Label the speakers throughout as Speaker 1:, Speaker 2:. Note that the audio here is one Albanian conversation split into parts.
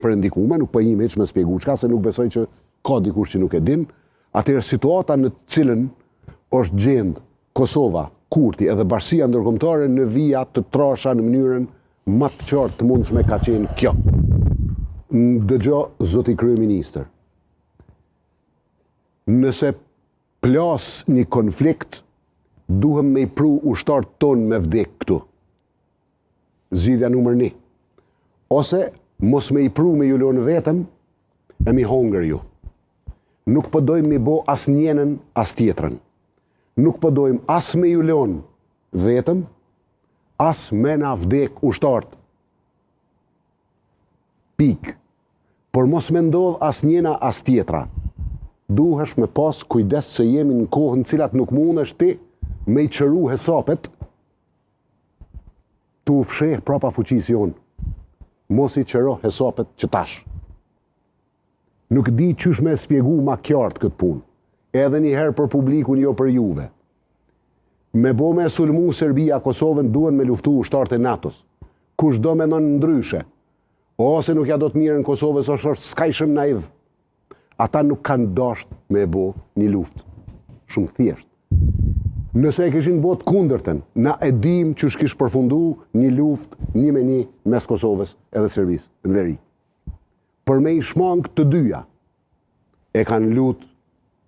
Speaker 1: Tepër e ndikume, nuk po him hiç me spjegu çka, se nuk besoj që ka dikush që nuk e din, atëherë situata në të cilën është gjend Kosova, Kurti edhe bashkësia ndërkombëtare në vija të trasha në mënyrën ma të qartë të mundshme ka qenë kjo. Dëgjo, zoti kryeministër, nëse plas një konflikt, duhem me i pru ushtarët tonë me vdek këtu. Zgjidhja numër një. Ose mos me i pru me ju lonë vetëm e mi hongër ju. Nuk po dojmë mi bo as njenën as tjetrën. Nuk po dojmë as me ju lonë vetëm, as me na vdek ushtarët. Pikë. Por mos me ndodh as njëna as tjetra. Duhesh me pas kujdes se jemi në kohën cilat nuk mundesh ti me i qëru hesapet Tu u fsheh prapa fuqisë jonë. Mos i qëro hesapet që tash. Nuk di qysh me e spjegu ma kjartë këtë punë. Edhe një herë për publikun jo për juve. Me bo me e sulmu Serbia Kosovën duhen me luftu ushtarët e NATO-s. Kushdo menon ndryshe, ose nuk ja do të mirën Kosovës ose është skajshëm naiv. Ata nuk kanë dasht me e bo një luftë. Shumë thjesht. Nëse e kishin bo të kundërtën, na e dim qysh kish përfundu një luftë një me një mes Kosovës edhe Serbisë në veri. Për me i shmang të dyja, e kanë lut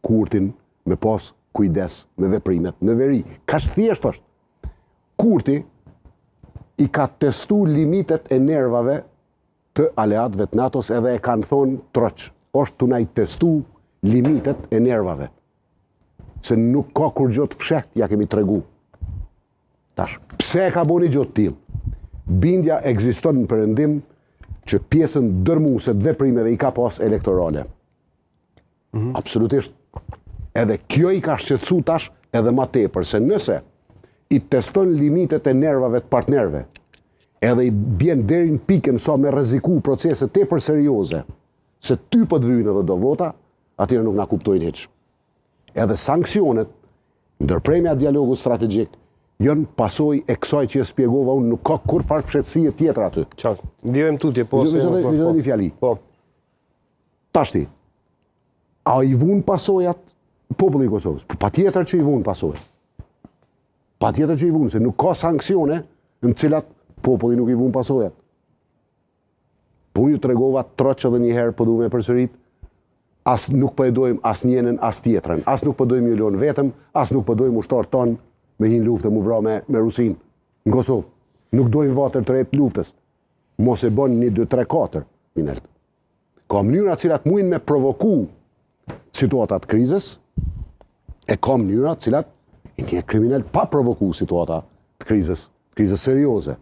Speaker 1: Kurtin me pas kujdes me veprimet në veri. Kaq thjesht është. Kurti i ka testu limitet e nervave të aleatëve të NATO-s edhe e kanë thonë troç, është tu na i testu limitet e nervave. Se nuk ka kurgjo të fshehtë, ja kemi tregu. Tash, pse e ka bo një gjo të tillë? Bindja ekziston në perëndim që pjesën dërmuese të veprimeve i ka pas elektorale. Mm -hmm. Absolutisht. Edhe kjo i ka shqetësu tash edhe ma tepër, se nëse i teston limitet e nervave të partnerëve, edhe i bjen deri në pikën sa me rreziku procese tepër serioze, se ty po të vyjnë edhe do vota, atëherë nuk na kuptojnë hiç. Edhe sanksionet, ndërpremja e dialogut strategjik, janë pasojë e kësaj që e spjegova unë, nuk ka kurrfarë fshehtësie tjetër aty.
Speaker 2: Qartë. Vijojmë tutje,
Speaker 1: po. Se, po, po, një fjali. Po. Tashti, a i vun pasojat populli i Kosovës? Po, patjetër që i vun pasojat. Patjetër që i vun, se nuk ka sanksione në cilat populli nuk i vun pasojat. Po unë ju tregova troç edhe një herë, po du me përsërit, as nuk po e dojmë as njenën, as tjetrën. As nuk po dojmë ju lonë vetëm, as nuk po dojmë ushtarët tonë me hi n'luftë e mu vra me, me Rusinë në Kosovë. Nuk dojmë vatër të re të luftës. Mos e bon 1, 2, 3, 4, Minelt. Ka mënyra cilat mujnë me provoku situata të krizës, e ka mënyra cilat i një kriminel pa provoku situata të krizës, krizës serioze.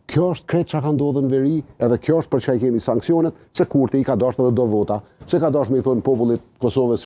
Speaker 1: Kjo është krejt çka ka ndodhur në veri, edhe kjo është për çka i kemi sanksionet, se Kurti i ka dashur edhe do vota, se ka dashur me i thonë popullit Kosovës.